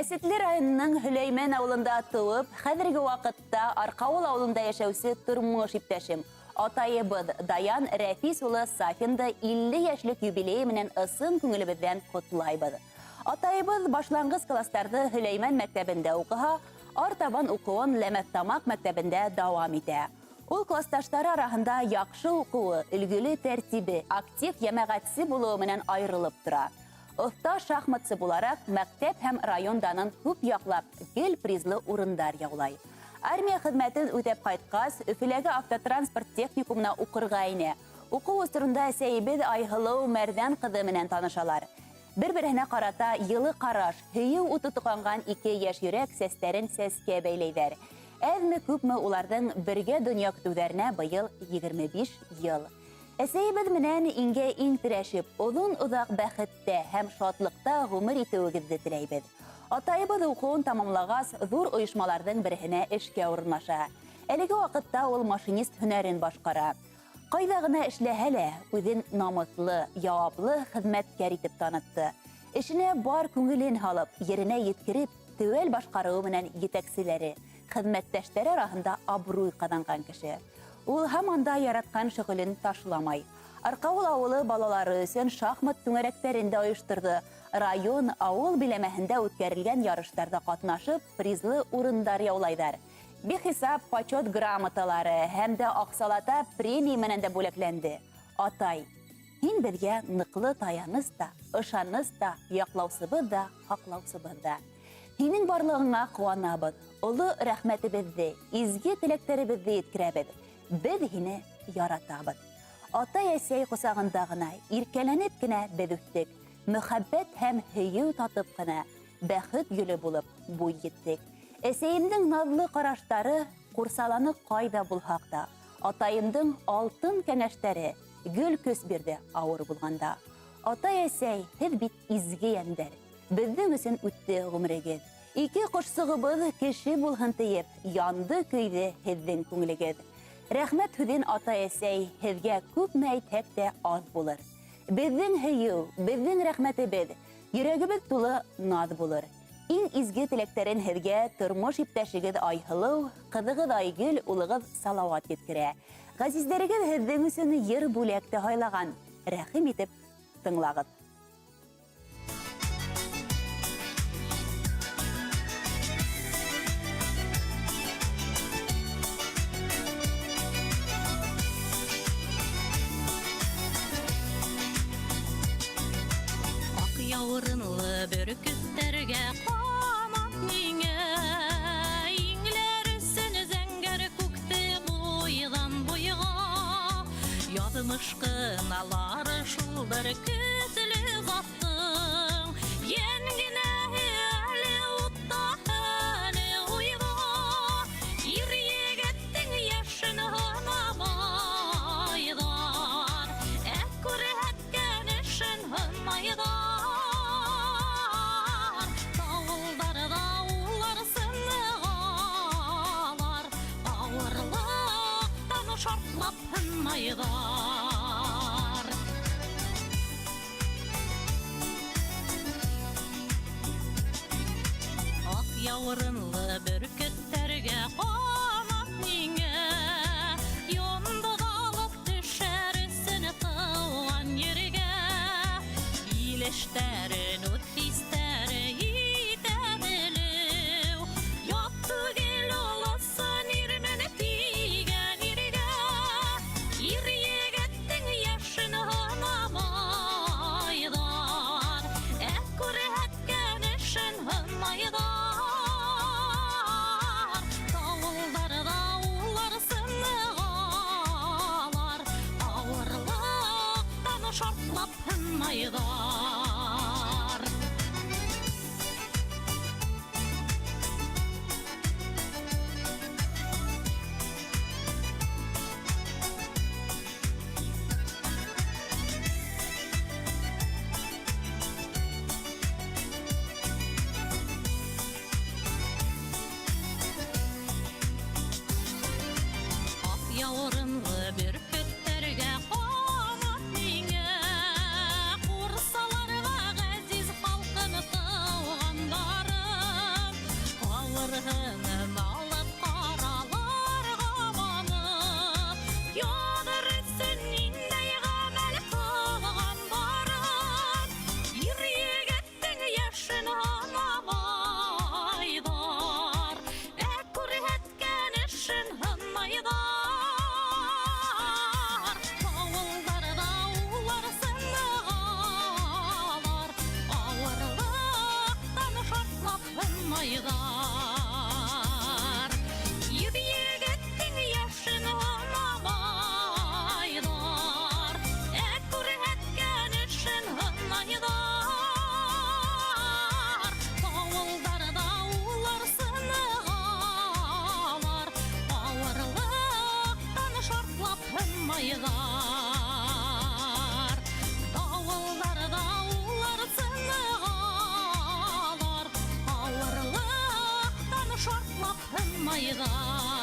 Мәсетле районының Һөләймән ауылында тыуып, хәҙерге ваҡытта Арҡауыл ауылында йәшәүсе тормош иптәшем, атайыбыҙ Даян Рәфис улы Сафинды 50 йәшлек юбилейы менән ысын күңелебеҙҙән ҡотлайбыҙ. Атайыбыҙ башланғыс класстарҙы Һөләймән мәктәбендә уҡыһа, артабан уҡыуын Ләмәҫтамаҡ мәктәбендә дауам итә. Ул классташтары араһында яҡшы уҡыуы, өлгөлө тәртибе, актив йәмәғәтсе булыуы менән айырылып тора. Оҫта шахматсы булараҡ, мәктәп һәм район данын күп яҡлап, гел призлы урындар яулай. Армия хеҙмәтен үтәп ҡайтҡас, Өфөләге автотранспорт техникумына уҡырға инә. Уҡыу осоронда әсәйебеҙ Айһылыу Мәрҙән ҡыҙы менән танышалар. Бер-береһенә ҡарата йылы ҡараш, һөйөү уты тоҡанған ике йәш йөрәк сәстәрен сәскә бәйләйҙәр. Әҙме-күпме уларҙың бергә донъя көтөүҙәренә быйыл 25 йыл. Әсәйебеҙ менән иңгә иң терәшеп, оҙон-оҙаҡ бәхеттә һәм шатлыҡта ғүмер итеүегеҙҙе теләйбеҙ. Атайыбыҙ уҡыуын тамамлағас, ҙур ойошмаларҙың береһенә эшкә урынлаша. Әлеге ваҡытта ул машинист һөнәрен башҡара. Ҡайҙа ғына эшләһә лә, үҙен намыҫлы, яуаплы хеҙмәткәр итеп танытты. Эшенә бар күңелен һалып, еренә еткереп, теүәл башҡарыуы менән етәкселәре, хеҙмәттәштәре араһында абруй ҡаҙанған кеше. Ул һаман да яратҡан шөғөлен ташламай. Арҡауыл ауылы балалары өсөн шахмат түңәрәктәрен дә ойошторҙо. Район, ауыл биләмәһендә үткәрелгән ярыштарҙа ҡатнашып, призлы урындар яулайҙар. Бихисап почет грамоталары һәм дә аҡсалата премия менән дә бүләкләнде. Атай, һин беҙгә ныҡлы таяныс та, ышаныс та, яҡлаусыбыҙ ҙа, һаҡлаусыбыҙ ҙа. Һинең барлығыңа ҡыуанабыҙ, оло рәхмәтебеҙҙе, изге теләктәребеҙҙе еткерәбеҙ. Беҙ һине яратабыҙ. Атай-әсәй ҡосағында ғына, иркәләнеп кенә беҙ үҫтек. Мөхәббәт һәм һөйөү татып ҡына, бәхет гөлө булып буй еттек. Әсәйемдең наҙлы ҡараштары ҡурсаланы ҡайҙа булһаҡ та. Атайымдың алтын кәңәштәре гөл көс бирҙе ауыр булғанда. Атай-әсәй, һеҙ бит изге йәндәр. Беҙҙең өсөн үтте ғүмерегеҙ. Ике ҡошсоғобоҙ кеше булһын тиеп, янды-көйҙө һеҙҙең күңелегеҙ. Рәхмәт һүҙен атай-әсәй, һеҙгә күпме әйтһәк тә аҙ булыр. Беҙҙең һөйөү, беҙҙең рәхмәтебеҙ, йөрәгебеҙ тулы наҙ булыр. Иң изге теләктәрен һеҙгә тормош иптәшегеҙ Айһылыу, ҡыҙығыҙ Айгөл, улығыҙ Салауат еткерә. Ғәзиздәрегеҙ һеҙҙең өсөн йыр бүләк тә һайлаған. Рәхим итеп тыңлағыҙ. Аҡ яурынлы бөркөттәргә ҡанат миңә, Иңләр өсөн зәңгәр күкте буйҙан буйға. Яҙмыш ҡыналар шул бер көслө заттың, Йән генәһе әле утта, әле уйҙа. Ир егеттең йәшен һанамайҙар, Ә күрһәткән эшен һынайҙар. Тауылдарҙа улар сынығалар, Ауырлыҡтан шартлап һынмайҙар. Аҡ яурынлы бөркөттәргә ҡанат миңә, Йондоҙ алып төшәр өсөн тыуған ергә. Илештәрен үҙ хистәре итә белеү, Ят түгел ул ысын ирмен тигән иргә. Ир егеттең йәшен һанамайҙар, Ә күрһәткән эшен һынайҙар. Тауылдарҙа улар сынығалар, Ауырлыҡтан шартлап һынмайҙар. Аҡ яурынлы бөркөттәргә ҡанат миңә, Ҡурсаланы һынайҙар. Ир егеттең йәшен һанамайҙар, ә күрһәткән эшен һынайҙар. Тауылдарҙа улар сынығалар, ауырлыҡтан шартлап һынмайҙар. Тауылдарҙа улар сынығалар, ауырлыҡтан шартлап һынмайҙар.